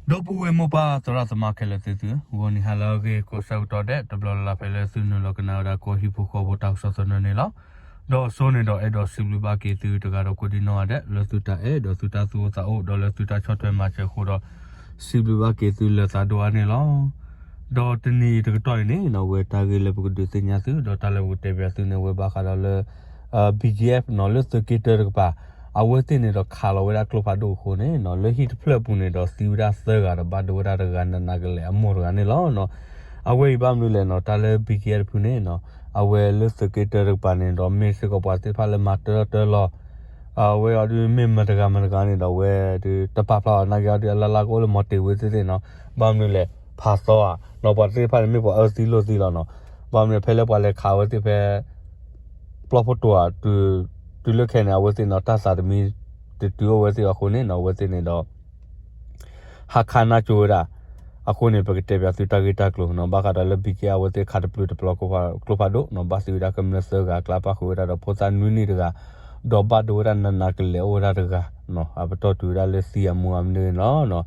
ဒီပုၢ်ဝဲၢ်မိၢ်ပၢ်သရၣ်သမါခဲလၢာ်သ့ၣ်သု, ဂီၤနံၤဟါလၢအဂ့ၤ ကိးဆၢကတီၢ်ဒဲး တဘျီလၢ်လၢ်ဖဲလၢသုနုာ်လီၤကနၣ်ဝဲဒၣ်ကီၢ်ဟံၣ်ဖိဃီဖိတၢ်ကစီၣ်သနၢၣ်န့ၣ်လီၤ. ဒီးအစိန့ၣ်ဒီးအဲၣ်ဒိးစံးဘျုးဘၣ်က့ၤသုတဂၤဒီးကိးဒံနီၢ်ဂၤဒဲး လၢသုတၢ်အဲၣ်ဒီးသုတၢ်သူၣ်အိၣ်သးအိၣ် ဒီးလၢသုတၢ်ဆီၣ်ထွဲမၤစၢၤအဃိဒီး စံးဘျုးဘၣ်က့ၤသုလၢာ်သးဒိၣ်အါန့ၣ်လီၤ. ဒီးတနံၤအံၤတကတီၢ်အံၤန့ၣ် အဝဲတၢ်ဂ့ၢ်လၢပကဒုးသ့ၣ်ညါသု ဒီးတၢ်လၢပကတဲပၠးသုန့ၣ် အဝဲဘၣ်ဃးဒီးလၢ BGF နီၤ လၢသုးက့တၢတကပၤ အဝဲသ့ၣ်န့ၣ်ဒီးခးလီၤဝဲဒၣ်ကျိဖးဒိၣ်အဃိန့ၣ်နီၤ လၢဟံၣ်တဖျၢၣ်အပူၤန့ၣ်ဒီးသံဝဲဒၣ်သၢဂၤဒီးဘၣ်ဒိဝဲဒၣ်တဂၤနးနးကလဲာ်အမိၢ်တဂၤန့ၣ်လီၤ. အဝဲအံၤဘၣ်မနုၤလဲၣ်နီၤ တၢ်လၢ BGF တဖုန့ၣ်နီၤ အဝဲလၢသုးက့တၢတကပၤန့ၣ်ဒီးမ့ၢ်စ့ၢ်ကီးပှၤသ့ၣ်တဖၣ်လၢမၤတၢတၢလီၤ အဝဲအီၤဒုးမ့ၢ်မတၤတဂၤမတၤတဂၤန့ၣ်ဒီး အဝဲဒုးတပာ်ဖျါအီၤနာ်က့အီၤဒုးအလါလါကအိၣ်လၢမီၤတ့ၢ်ဝ့သ့ၣ်သ့ၣ်နီၤ ဘၣ်မနုၤလဲၣ် ဖးသီဧါနီၤ ပှၤသ့ၣ်တဖၣ်န့ၣ်မ့ၢ်ပှၤအၢသံလိာ်သံလီၤနီၤ ဘၣ်မနုၤဖဲလၢပှၤလဲၤခးအဝဲသ့ၣ်ဖဲ ပျီဖိတိၤဧါ တုၤလၢခဲန့ၣ် အဝဲသ့ၣ်နီၤ တၢ်သးတမံ တတုၤအိၣ်ဝဲသ့ၣ်အဃိန့ၣ်နီၤ အဝဲသ့ၣ်န့ၣ်ဒီး ဟးခးနါစိၤဝဲဒၣ် အဃိန့ၣ် ပကတဲပၠးသုတၢ်ဂ့ၢ်တၢ်ကျိၤနီၤ ဘၣ်ဃးဒီးလၢ BGF အဝဲသ့ၣ်ခးတပျုာ်တပျီၤကျိဖးဒိၣ်နီၤ ဘၣ်သံဝဲဒၣ်ကမျၢၢ်သၢဂၤ အကျါပၣ်ဃုာ်ဝဲဒၣ်ဒီးဖိသၣ်နွံနံၣ်တဂၤ ဒီးဘၣ်ဒိဝဲဒၣ်နးနးကလဲာ်အိၣ်ဝဲဒၣ်တဂၤ အပတီၢ်တုၤဝဲဒၣ်လၢသံအမူအမနုၤန့ၣ်လီၤ.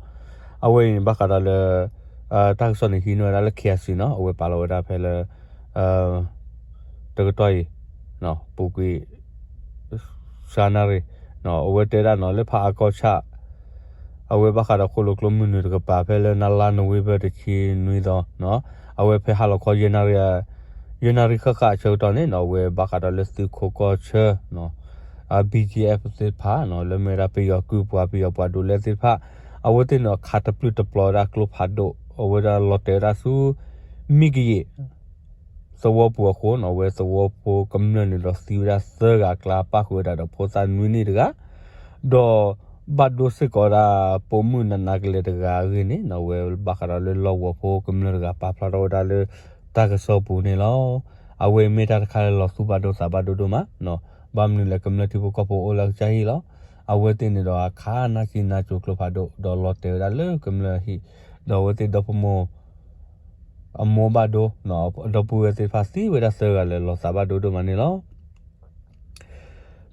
အဝဲအံၤန့ၣ် ဘၣ်ဃးဒီးလၢ တၢ်ကစီၣ်န့ၣ်ဟံးန့ၢ်ဝဲဒၣ်လၢ KIC နီၤ အဝဲပာ်လီၤဝဲဒၣ်ဖဲလၢ တကတီၢ်အံၤ ပူၤကွံာ် စှၤနၣ်ရံၣ် အဝဲတဲဒၣ်နီၤ လၢဖးအါကီၢ်ဆၣ် အဝဲဘၣ်ဃးဒီးဃိၣ်လိာ်ကျိမုၢ်နုာ်တကပၤ ဖဲလၢနလါနိၣ်ဝ့ဘၢၣ်တဆံနွံသီ အဝဲဖဲဟါလီၤခီ ယဲၢ်နၣ်ရံၣ်ဃၣ်ဃၣ်အဆၢကတီၢ်န့ၣ်နီၤ အဝဲဘၣ်ဃးဒီးလၢသုးခိးကီၢ်ဆၢ BGF သ့ၣ်တဖၣ် လၢမ့ၢ်ဝဲဒၣ်ပယီၤကုၢ်ပှၤ ပယီၤပှၤဒိးလဲသ့ၣ်တဖၣ် အဝဲသ့ၣ်န့ၣ်ဒီးခးတပျုာ်တပျီၤဝဲဒၣ်ကျိဖးဒိၣ် အဝဲဒၣ်လီၤတဲာ်ဝဲဒၣ်ဆူ မံကယံာ် သဝီပူၤအဃိနီၤ အဝဲသဝီဖိကမျၢၢ်န့ၣ်ဒီးသံဝဲဒၣ်သၢဂၤအကျါ ပၣ်ဃုာ်ဝဲဒၣ်ဒီးဖိသၣ်နွံနံၣ်တဂၤ ဒီးဘၣ်ဒိစ့ၢ်ကီးဝဲဒၣ် ပိာ်မုၣ်နးနးကလဲာ်တဂၤအဂ့ၢ်န့ၣ်နီၤ အဝဲဘၣ်ဃးဒီးလၢလီၢ်ကဝီၤဖိကမျၢၢ်တဂၤပာ်ဖျါထီၣ်ဝဲဒၣ်လၢ တၢ်ကစီၣ်ပူၤန့ၣ်လီၤ. အဝဲအံၤမ့ၢ်တၢ်တခါလၢလီၤသူၣ်ဘၣ်ဒိသးဘၣ်ဒိဒိၣ်မး ဘၣ်မနုၤလဲၣ်ကမျၢၢ်ထံဖိကီၢ်ဖိအိၣ်လၢအကစၢ်ဟံၣ်လီၤ. အဝဲသ့ၣ်န့ၣ်ဒီးအခးနါစံနါစိၤကျိဖးဒိၣ် ဒီးလီၤတဲာ်ဝဲဒၣ်လၢကမျၢၢ်ဟံၣ် ဒီးအဝဲသ့ၣ်ဒီဖိမိၢ် အမိၢ်ဘၣ်ဒိ ဒီပုၢ်ဝဲၢ်သ့ၣ်တဖၣ်သံဝဲဒၣ်သၢဂၤလၢလီၤသးဘၣ်ဒိဒိၣ်မးန့ၣ်လီၤ.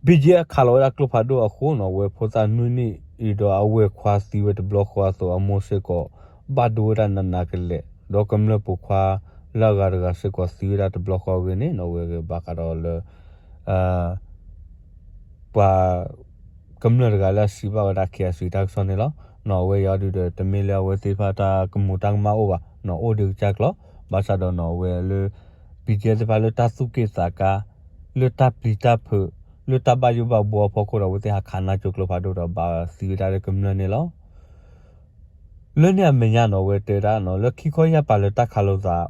BGF ခးလီၤဝဲဒၣ်ကျိဖးဒိၣ်အဃိနီၤ အဝဲဖိသၣ်နွံနံၣ်အံၤဒီးအဝဲၢ်ခွါသံဝဲတဘျီဃီအသိး အမိၢ်စ့ၢ်ကီး ဘၣ်ဒိဝဲဒၣ်နးနးကလဲာ် ဒီးကမျၢၢ်ပိာ်ခွါလၢအဂၤတဂၤစ့ၢ်ကီးသံဝဲဒၣ်တဘျီဃီအဂ့ၢ်န့ၣ်နီၤ အဝဲဘၣ်ဃးဒီးလၢ ပှၤကမျၢၢ်တဂၤလၢအစံးဘၣ်ဝဲဒၣ် KIC တၢ်ကစီၣ်န့ၣ်လီၤ. နီၤ အဝဲအံၤအီၤဒုးဒီး တမ့ၢ်လၢအဝဲသ့ၣ်တဖၣ်တၢ်ကမူၤတၢ်ကမၣ်အိၣ်ဘၣ်နီၤ အိၣ်ဒံးကစၢ်ကျီၤ ဘၣ်ဆၣ်ဒီးနီၤ အဝဲလၢ BGF သ့ၣ်တဖၣ်လၢတၢ်သူၣ်က့ၣ်သးကါ လၢတၢ်ပျံၤတၢ်ဖုး လၢတၢ်ဘၣ်ယိၣ်ဘၣ်ဘှီအဖီခိၣ်ဒီး အဝဲသ့ၣ်ဟးခးနါစိၤကျိဖးဒိၣ်ဒီးဘၣ်သံဝဲဒၣ်လၢကမျၢၢ်န့ၣ်လီၤ. လၢန့ၣ်အမဲာ်ညါနီၤ အဝဲတဲဒၣ်နီၤ လၢခံခီယၢ်ပၤလၢတၢ်ခးလိာ်သး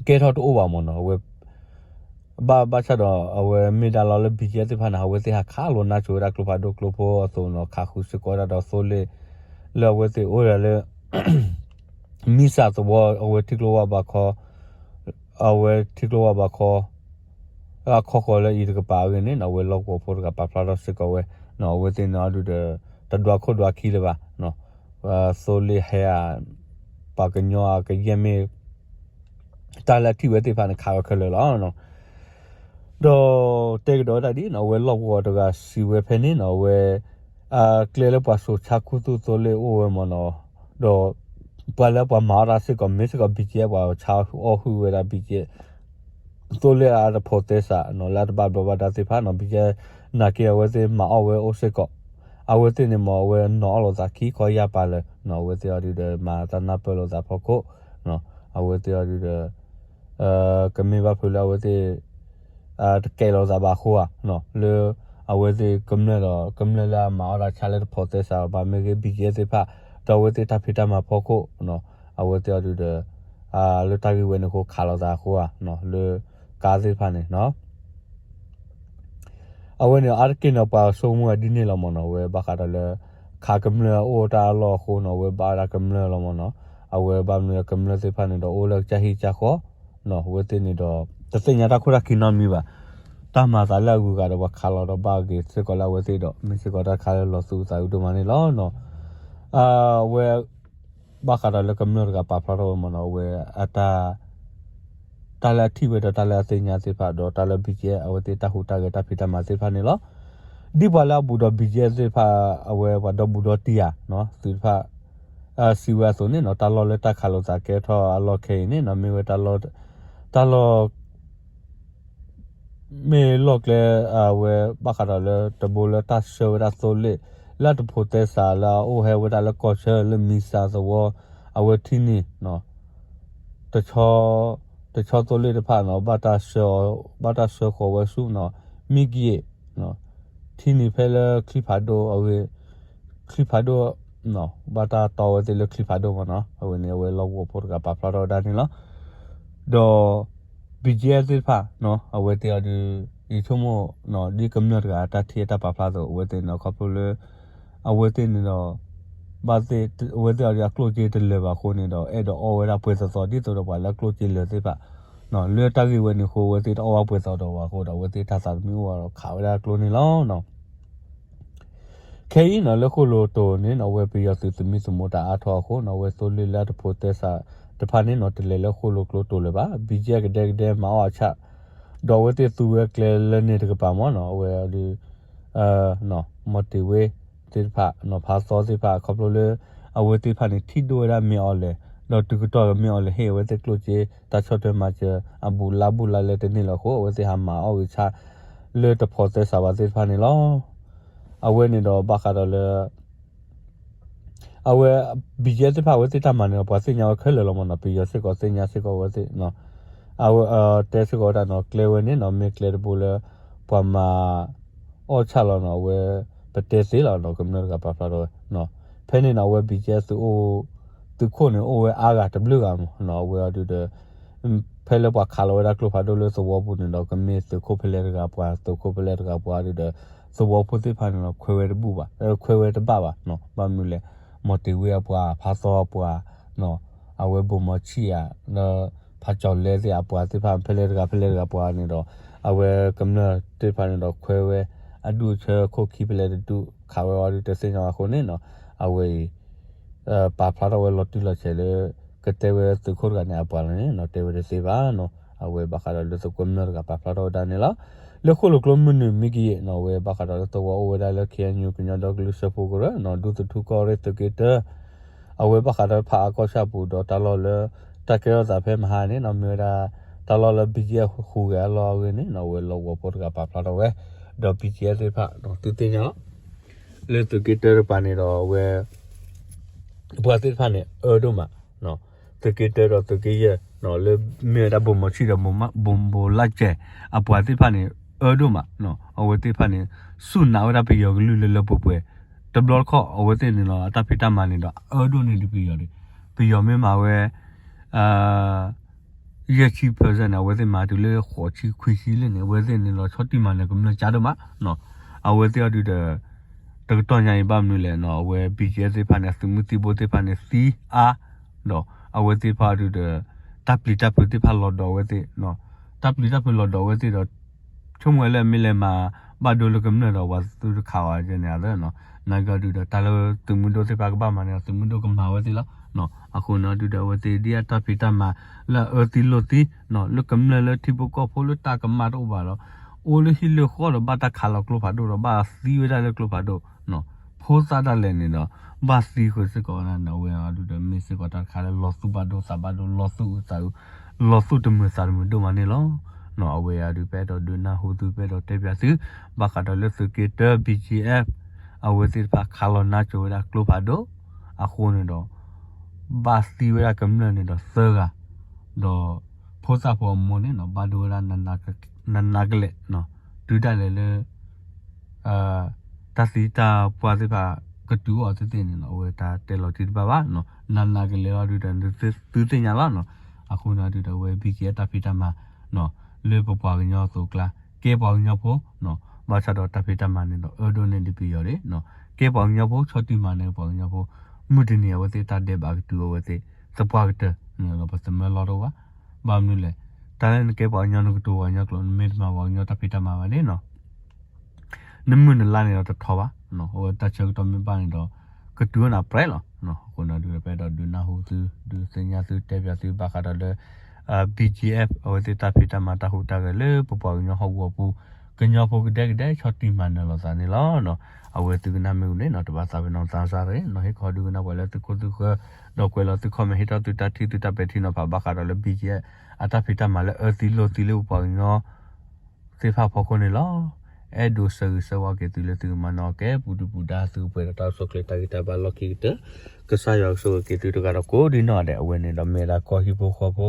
ကဲထီၣ်တအိၣ်ဘၣ်မ့ၢ်နီၤ အဝဲ ဘၣ်ဘၣ်ဆၣ်ဒီး အဝဲမ့ၢ်ဒၣ်လီၤလၢ BGF သ့ၣ်တဖၣ်န့ၣ် အဝဲသ့ၣ်ဟးခးလိာ်နါစိၤဝဲဒၣ်ကျိဖးဒိၣ်ကျိဖိအသိးနီၤ ခးဃုာ်စ့ၢ်ကီးဝဲဒၣ်ဒီးသိလ့ၣ် လၢအဝဲသ့ၣ်အိၣ်ဒၣ်လၢ မံစးသဝီ အဝဲထံကျိဝၢ်ဘးခီ အဝဲထံကျိဝၢ်ဘးခီ အခီဃီၤလၢအံၤတကပၤအဂ့ၢ်န့ၣ်နီၤ အဝဲလီၢ်ကဝီၤဖိတဂၤပာ်ဖျါထီၣ်စ့ၢ်ကီးဝဲ အဝဲသ့ၣ်န့ၣ်အီၤဒုးဒီး တဒွးခိၣ်ဒွးခံလၢၤဘၣ် သိလ့ၣ်ဟဲဧါ ပှၤကညီအကယဲၢ်မ့ၢ် တၢ်လၢအထံၣ်ဝဲသ့ၣ်တဖၣ်န့ၣ် ခးဝဲခဲလၢာ်လီၤ. ဒီးတဲကဒီးဝဲဒၣ်ဒ်နီၤ အဝဲလီၢ်ကဝီၤတဂၤစံးဝဲဖဲန့ၣ်နီၤ အဝဲ ကျဲလၢပှၤစိာ်ဆါခူသူၣ်သိလ့ၣ်အိၣ်ဝဲမ့ၢ်နီၤ ဒီး ပှၤလၢပှၤမၤအီၣ်တၢ်စ့ၢ်ကီး မ့ၢ်စ့ၢ်ကီး BGF ပှၤဆါအီၣ်ဟုၣ်ဝဲဒၣ် BGF သိလ့ၣ်အတဖိးသဲစးနီၤ လၢအတဘၣ်ဘျီးဘၣ်ဒါသ့ၣ်တဖၣ်နီၤ BGF နာ်က့အဝဲသ့ၣ်မၤအီၣ်ဝဲအိၣ်စ့ၢ်ကီး အဝဲသ့ၣ်န့ၣ်မ့ၢ်အဝဲနီၢ်အီၣ်လိာ်သးခံခီယၢ်ပၤလၢာ်နီၤ အဝဲသ့ၣ်အီၤဒုးဒီးမၤတၢ်နၢ်ပၢၢ်လိာ်သးဖီခိၣ် အဝဲသ့ၣ်အီၤဒုးဒီး ကမ့ၢ်ဘၣ်ဖုးလၢအဝဲသ့ၣ် တကဲးလိာ်သးဘၣ်အဃိဧါ လၢ အဝဲသ့ၣ်ကမျၢၢ်ဒီး ကမျၢၢ်လၢအမၤအီၣ်တၢ်ဆါလၢတဖိးသဲစးဘၣ် မ့ၢ်ဂ့ၤ BGF သ့ၣ်တဖၣ် ဒီးအဝဲသ့ၣ်တၢ်ဖံးတၢ်မၤဖီခိၣ် အဝဲသ့ၣ်အီၤဒုးဒီး လၢတၢ်ဂ့ၢ်ဝဲန့ၣ်အဃိခးလိာ်သးအဃိဧါ လၢကါသ့ၣ်တဖၣ်န့ၣ် အဝဲန့ၣ်အါတက့ၢ်န့ၣ် ပှၤဆိကမိၣ်ဝဲဒ်န့ၣ်လီၤမ့ၢ်နီၤ အဝဲဘၣ်ဃးဒီးလၢ ခးကမျၢၢ်အိၣ်တၢ်အလီၢ်အဃိနီၤ အဝဲဘၣ်ဝဲဒၣ်ကမျၢၢ်လီၤမ့ၢ်နီၤ အဝဲဘၣ်မနုၤကမျၢၢ်သ့ၣ်တဖၣ်န့ၣ်ဒီးအိၣ်လၢကစၢ်ဟံၣ်ကစၢ်ဃီ အဝဲသ့ၣ်န့ၣ်ဒီး တသ့ၣ်ညါတၢ်ခိၣ်တၢ်ခံနီတမံၤဘၣ် တၢ်မၤသးလၢအဂုၤအဂၤဒီးပှၤခးလီၤဒီးဘၣ်ဂ့ၤစ့ၢ်ကီးလၢအဝဲသ့ၣ်ဒီး မ့ၢ်စ့ၢ်ကီးတၢ်တခါလၢလီၤသူၣ်အုးသးအုးဒိၣ်မးန့ၣ်လီၤ. အဝဲ ဘၣ်ဃးဒီးလၢကမျၢၢ်တဂၤပာ်ဖျါထီၣ်ဝဲမ့ၢ်နီၤ အဝဲအတၢ် တၢ်လၢအထံၣ်ဝဲဒီးတၢ်လၢအသ့ၣ်ညါသ့ၣ်တဖၣ် ဒီးတၢ်လၢ BGF အဝဲသ့ၣ်တၢ်ဟူးတၢ်ဂဲၤတၢ်ဖံးတၢ်မၤသ့ၣ်တဖၣ်န့ၣ်လီၤ. ဒ်ပှၤလၢအဘူးဒီး BGF သ့ၣ်တဖၣ် အဝဲပှၤဒီဘူးဒီတံၢ်ဧါ သုးတဖၣ် စံးဝဲအသိးန့ၣ်နီၤ တၢ်လီၢ်လၢတၢ်ခးလိာ်သးကဲထီၣ်အလီၢ်ခဲအံၤန့ၣ်နီၤ မ့ၢ်ဝဲတၢ်လီၢ် တၢ်လီၢ် မ့ၢ်လီၢ်ကျဲ အဝဲဘၣ်ဃးဒီးလၢတဘိလၢတၢ်ဆှၢဝဲဒၣ်သိလ့ၣ် လၢအတဖိးသဲစးလၢအအိၣ်ဟဲဝဲဒၣ်လၢကီၢ်ဆၢလၢမံစးသဝီ အဝဲထံနံၤ တဆီသိလ့ၣ်တဖၣ်နီၤ ဘၣ်တၢ်ဆှၢဃီၤဝဲဆူ မံကယ့ၣ် ထံနံၤဖဲလၢချံဖးဒိၣ်အဂ့ၢ် ချံဖးဒိၣ် ဘၣ်တၢ်တီဝဲသ့ၣ်လၢချံဖးဒိၣ်မ့ၢ်နီၤ အဝဲန့ၣ် အဝဲလီၢ်ကဝီၤဖိတဂၤပာ်ဖျါထီၣ်ဝဲဒၣ်န့ၣ်လီၤ. ဒီး BGF သ့ၣ်တဖၣ် အဝဲသ့ၣ်အီၤဒုး ယဆိကမိၣ် ဒ်ကမျၢၢ်တဂၤအတၢ်ထံၣ်အတၢ်ပာ်ဖျါအသိး အဝဲသ့ၣ်န့ၣ်ခီဖျိလၢ အဝဲသ့ၣ်န့ၣ်ဒီး ဘၣ်သ့ၣ် အဝဲသ့ၣ်အီၤဒုးအကျိၣ်စ့တလၢာ်ဘၣ်အဃိန့ၣ်ဒီး အဲၣ်ဒိးအီဝဲဒၣ်ပှဲၤသီသီ ဒ်သိးဒီးပှၤလၢအကျိၣ်စ့လၢာ်သ့ၣ်တဖၣ် လၢတၢ်ဂ့ၢ်ဝဲန့ၣ်အဃိ အဝဲသ့ၣ်တအီဝဲပှဲၤသီဒီးပှၤအဃိဒီး အဝဲသ့ၣ်တၢ်သးတမံၤအိၣ်ဒီးခးဝဲဒၣ်ကျိန့ၣ်လီၤ. ခဲအံၤနီၤ လၢဃိၣ်လိၤတိၤန့ၣ်နီၤ အဝဲပယီၤသုးသမံသမိးတၢ်အါထီၣ်အဃိနီၤ အဝဲသိလ့ၣ်လၢအတဖိးသဲစးတဖၣ်န့ၣ်နီၤ တလဲၤလၢဃိၣ်လိၤကျိတိၤလၢၤဘၣ်. BGF ကဒဲကဒဲမၤအီၣ်အဆၣ် ဒီးအဝဲသ့ၣ်သူဝဲကျဲလၢန့ၣ်တကပၤမ့ၢ်နီၤ အဝဲအီၤဒုး မီၤတ့ၤဝ့သ့ၣ်တဖၣ်နီၤ ဖးသီသ့ၣ်တဖၣ် ခီဖျိလၢ အဝဲသ့ၣ်တဖၣ်န့ၣ် ထံၣ်ဒိၣ်ဝဲဒၣ်မ့ၢ်အီၤလဲၣ် ဒီးတုၤကတီၢ်လၢမ့ၢ်အီၤလဲၣ် ဟ့ၣ်အဝဲသ့ၣ်ကျိၣ်စ့ တၢ်ဆီၣ်ထွဲမၤစၢၤ အဘူးလါဘူးလါလဲတန့ၢ်လၢၤအဃိ အဝဲသ့ၣ်ဟးမၤအီၣ်ဂ့ၤဆၣ် လၢတဖိးသဲစးဘၣ်သ့ၣ်တဖၣ်န့ၣ်လီၤ. အဝဲန့ၣ်ဒီးဘၣ်ဃးဒီးလၢ အဝဲ BGF သ့ၣ်တဖၣ်အဝဲသ့ၣ်တၢ်မၤန့ၣ်ဒီး ပှၤသ့ၣ်ညါဝဲခဲလၢာ်လီၤမ့ၢ်နီၤ ပယီၤစ့ၢ်ကီးသ့ၣ်ညါစ့ၢ်ကီးအဝဲသ့ၣ် အဝဲတဲစ့ၢ်ကီးဝဲဒၣ်နီၤ ကျဲဝဲန့ၣ်နီၤ မ့ၢ်ကျဲတဘိလၢ ပှၤမၤ အီၣ်ဆၣ်လီၤနီၤ အဝဲ ပတဲသ့လီၤနီၤ ကမျၢၢ်တဂၤပာ်ဖျါထီၣ်ဝဲ ဖဲန့ၣ်နီၤ အဝဲ BGF သုးအိၣ် သုးခိၣ်န့ၣ်အိၣ်ဝဲအါဂၤတဘျုးဂၤမ့ၢ်နီၤ အဝဲအီၤဒုးဒီး ဖဲလၢပှၤခးလီၤဝဲဒၣ်ကျိဖးဒိၣ်လၢသဝီပူၤန့ၣ်ဒီး ကမ့ၢ်သုးခိၣ်ဖဲလဲၣ်တဂၤပှၤ သုးခိၣ်ဖဲလဲၣ်တဂၤပှၤဒုးဒီး သဝီဖိသ့ၣ်တဖၣ်န့ၣ်ဒီး ခွဲဝဲတဘူၣ်ဘၣ် ခွဲဝဲတဘၣ်ဘၣ်နီၤ ဘၣ်မနုၤလဲၣ် မီၤတ့ၤဝ့အပှၤ ဖးသီအပှၤ အဝဲဘိၣ်မီၤဆံၣ်ဧါ ဒီးဖးကၠီၤလဲသ့ၣ်အပှၤသ့ၣ်တဖၣ် ဖဲလဲၣ်တဂၤဖဲလဲၣ်တဂၤပှၤန့ၣ်ဒီး အဝဲကမျၢၢ်သ့ၣ်တဖၣ်န့ၣ်ဒီး ခွဲဝဲ အဒူၣ်အဆၢခိၣ်ခံဖဲလဲၣ်တဒူၣ် ခးဝဲအီၤဒုးတသ့ၣ်ညါဘၣ်အဃိန့ၣ်နီၤ အဝဲအံၤ ပာ်ဖျါထီၣ်ဝဲလီၤတံၢ်လီၤဆဲးလၢ ကတဲဝဲသုးခိၣ်တဂၤန့ၣ် အပှၤလီၤန့ၣ်နီၤ တဲဝဲတသ့ဘၣ်နီၤ အဝဲဘၣ်ဃးဒီးလၢသုးကမျၢၢ်တဂၤပာ်ဖျါထီၣ်ဝဲဒၣ်န့ၣ်လီၤ. လၢဃိၣ်လိာ်ကျိမုၢ်နုာ်မံကယ့ၣ်နီၤ အဝဲဘၣ်ဃးဒီးလၢသဝီအိၣ်ဝဲဒၣ်လၢ KNU ကညီဒီကလုာ်စၢဖှိၣ်ကရၢနီၤ ဒူသထူကီၢ်ရ့ၣ်သုးက့တၢ အဝဲဘၣ်ဃးဒီးဖးအါကီၢ်ဆၣ်ပူၤဒီးတၢ်လီၢ်လၢ တၢ်ကဲထီၣ်သးဖဲမဟါန့ၣ်နီၤ မ့ၢ်ဝဲဒၣ် တၢ်လီၢ်လၢ BGF ဟူးဂဲၤအလီၢ်အဂ့ၢ်န့ၣ်နီၤ အဝဲလီၢ်ကဝီၤဖိတဂၤပာ်ဖျါထီၣ်ဝဲ ဒီး BGF သ့ၣ်တဖၣ် သုသ့ၣ်ညါလီၤ လၢသုးက့တၢတကပၤန့ၣ်ဒီးအဝဲ ပှၤသ့ၣ်တဖၣ်န့ၣ် အၢဒိၣ်မး သုးက့တၢဒီးသုးက့ယဲၢ် လၢမ့ၢ်ဝဲဒၣ်ဘိၣ်မီၤဆံၣ်ဒီးဘိၣ်ဘိၣ်လါစဲး အပှၤသ့ၣ်တဖၣ်န့ၣ် အၢဒိၣ်မး အဝဲသ့ၣ်တဖၣ်န့ၣ် စူၢ်နာ်ဝဲဒၣ်ပယီၤကလုၢ်လၢလၢပှဲၤပှဲၤ တဘျီတခီၣ် အဝဲသ့ၣ်န့ၣ်လီၤ အတၢ်ဖံးတၢ်မၤန့ၣ်ဒီး အၢဒိၣ်န့ၢ်ဒံးပယီၤဒံး ပယီၤမ့ၢ်မၤဝဲ ယဲၢ်ဆံ percent န့ၣ် အဝဲသ့ၣ်မၤတုၤလၢဃိးဆံခွံဆံလံန့ၣ် အဝဲသ့ၣ်န့ၣ်လီၤဆီၣ်တံၢ်မၤနၢၤကမျၢၢ်ကါဒိၣ်မး အဝဲသ့ၣ်အီၤဒုးဒီး တကတီၢ်ညါအံၤဘၣ်မနုၤလဲၣ်နီၤ အဝဲ BGF သ့ၣ်တဖၣ်န့ၣ် အသုးမုၢ်သံၣ်ဘိသ့ၣ်တဖၣ်န့ၣ် သံအါ ဒီးအဝဲသ့ၣ်တဖၣ်အီၤဒုးဒီး တၢ်ပျံၤတၢ်ဖုးသ့ၣ်တဖၣ်လီၤဒီးအဝဲသ့ၣ် တၢ်ပျံၤတၢ်ဖုးလီၤဒီးအဝဲသ့ၣ်ဒီး ဆိကမိၣ်ဝဲလၢမ့ၢ်လဲၤမၤဘၣ်ဒိလၢကမျၢၢ်ဒီး ပှၤသုတခးအီၤန့ၣ်အသးနီၤ နာ်က့အီၤဒုးဒီး တၢ်လၢသုးမုၢ်ဒိၣ်သ့ၣ်တဖၣ်ကဘၣ်မၤန့ၣ်ဒီး သုးမုၢ်ဒိၣ်ကမၤဝဲသ့ၣ်လီၤ အဃိန့ၣ်အီၤဒုးဒီး အဝဲသ့ၣ်ဒ်အတၢ်ဖံးတၢ်မၤလၢအအၢသံလိာ်သံ လၢကမျၢၢ်လၢထံဖိကီၢ်ဖိလၢတၢ်ကမၣ်တအိၣ်ဘၣ်ဒီး အိၣ်လၢဟံၣ်လၢဃီဒီးဘၣ်တၢ်ခးလီၤကျိဖးဒိၣ်ဒီး ဘၣ်သံဝဲဒၣ်လၢကျိဖးဒိၣ် ဖိသၣ်ဒၣ်လဲာ်န့ၣ်ဒီး ဘၣ်သံဃုာ်စ့ၢ်ကီးဝဲဒၣ်န့ၣ် အဝဲအီၤဒုးဒီး မ့ၢ်စ့ၢ်ကီးတၢ်တခါလၢလီၤသူၣ်ဘၣ်ဒိသးဘၣ်ဒိ လီၤသူၣ်အုးသးအုး လီၤသူၣ်တမုာ်သးတမုာ်ဒိၣ်မးန့ၣ်လီၤ. အဝဲအီၤဒုး ပအဲၣ်ဒိးဒုးနၢ်ဟူသု ပအဲၣ်ဒိးတဲပၠးသု ဘၣ်ဃးဒီးလၢသုးက့တၢ BGF အဝဲသ့ၣ်တဖၣ်ခးလီၤနါစိၤဝဲဒၣ်ကျိဖးဒိၣ် အဃိန့ၣ်ဒီး ဘၣ်သံဝဲဒၣ်ကမျၢၢ်န့ၣ်ဒီးသၢဂၤ ဒီးဖိသၣ်ဖိအမိၢ်န့ၣ်နီၤ ဘၣ်ဒိဝဲဒၣ် နးနးကလဲာ် တုၤဒၣ်လဲာ်လၢ တၢ်သံတၢ်ပှၢ်သ့ၣ်တဖၣ် ကတုၤအိၣ်အီၤသ့ၣ်သ့ၣ်န့ၣ်နီၤ အဝဲတၢ်တဲလီၤတံၢ်တဘၣ်ဘၣ်နီၤ နးနးကလဲာ်အီၤဒုးဒီး သုသ့ၣ်ညါလီၤနီၤ အဃိန့ၣ်အီၤဒုးဒီး အဝဲ BGF တၢ်ဖံးတၢ်မၤ လၢပပှၤကညီအသိးအကျါ ကဲပှၤကညီဖိ ဘၣ်ဆၣ်ဒီးတၢ်ဖံးတၢ်မၤန့ၣ်ဒီး အၢဒိၣ်န့ၢ်ဒံးပယီၤဒံး ကဲပှၤကညီဖိ ဆီၣ်တံၢ်မၤနၢၤပှၤကညီဖိ မုၢ်တနံၤအဝဲသ့ၣ်တၢ်ဒဲးဘးကတုၤအဝဲသ့ၣ် သပှၢ်ကတၢၢ်န့ၣ်ဒီး ပသမၢလီၤတအိၣ်ဘၣ် ဘၣ်မနုၤလဲၣ် တၢ်လၢနကဲပှၤကညီနကတိၤပှၤကညီကျိာ် နမ့ၢ်တမၤပှၤကညီတၢ်ဖံးတၢ်မၤဘၣ်န့ၣ်နီၤ နမုၢ်နလါန့ၣ်ဒီးတထီဘၣ် အဝဲတၢ်ဆၢကတီၢ်မ့ၢ်ဘၣ်န့ၣ်ဒီး ကတုၤနၤပြဲးလီၤ အဃိန့ၣ်ဒုးဒီး ပအဲၣ်ဒိးဒုးနၢ်ဟူသု ဒုးသ့ၣ်ညါသု တဲပၠးသု ဘၣ်ဃးဒီးလၢ BGF အဝဲသ့ၣ်တၢ်ဖံးတၢ်မၤတၢ်ဟူးတၢ်ဂဲၤလၢပပှၤကညီဟီၣ်ကဝီၤပူၤ ကညီဖိကဒဲကဒဲဆီၣ်တံၢ်မၤနၢၤလိာ်သးန့ၣ်လီၤ. အဝဲသုကနၣ်မ့ၢ်ဂ့ၤန့ၣ်နီၤ တဘၣ်သးပ့ၤနီၣ်သးစၢ်ရ့ၣ်နီၤ ဟ့ၣ်ခီဒုကနၣ်ပှၤလၢသုခိၣ်သုဃၢၤ ဒီးကွဲးလီၤသု comment ဟ့ၣ်ထီၣ်သုတၢ်ထံၣ်သုတၢ်ပဲာ်ထံနီၤဖးဘၣ်ဃးဒီးလၢ ဘံၣ်ကယဲၢ် အတၢ်ဖံးတၢ်မၤလၢအၢသံလိာ်သံလၢပပှၤကညီ သ့ၣ်တဖၣ်အဖီခိၣ်န့ၣ်လီၤ. အဲၣ်ဒိးဆၢဂ့ၤဆၢဝါက့ၤသုလၢသုကမၤနၢၤကဲ ပူၤဒုပူၤဒါသုကပှဲၤဒီးတၢ်အိၣ်ဆူၣ်အိၣ်ချ့တၢ်ဂံၢ်တၢ်ဘါလီၢ်ခံကတၢၢ် ကစၢ်ယွၤကဆိၣ်ဂ့ၤက့ၤသုတဂၤဒီးကိးဒံနီၢ်ဂၤဒဲး အဝဲန့ၣ်ဒီးမ့ၢ်ဝဲဒၣ်ကီၢ်ဟံၣ်ဖိဃီဖိ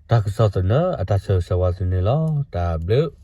တၢ်ကစီၣ်သနၢၣ်အတၢ်ဆၢဂ့ၤဆၢဝါသုန့ၣ်လီၤ. တၢ်ဘျုး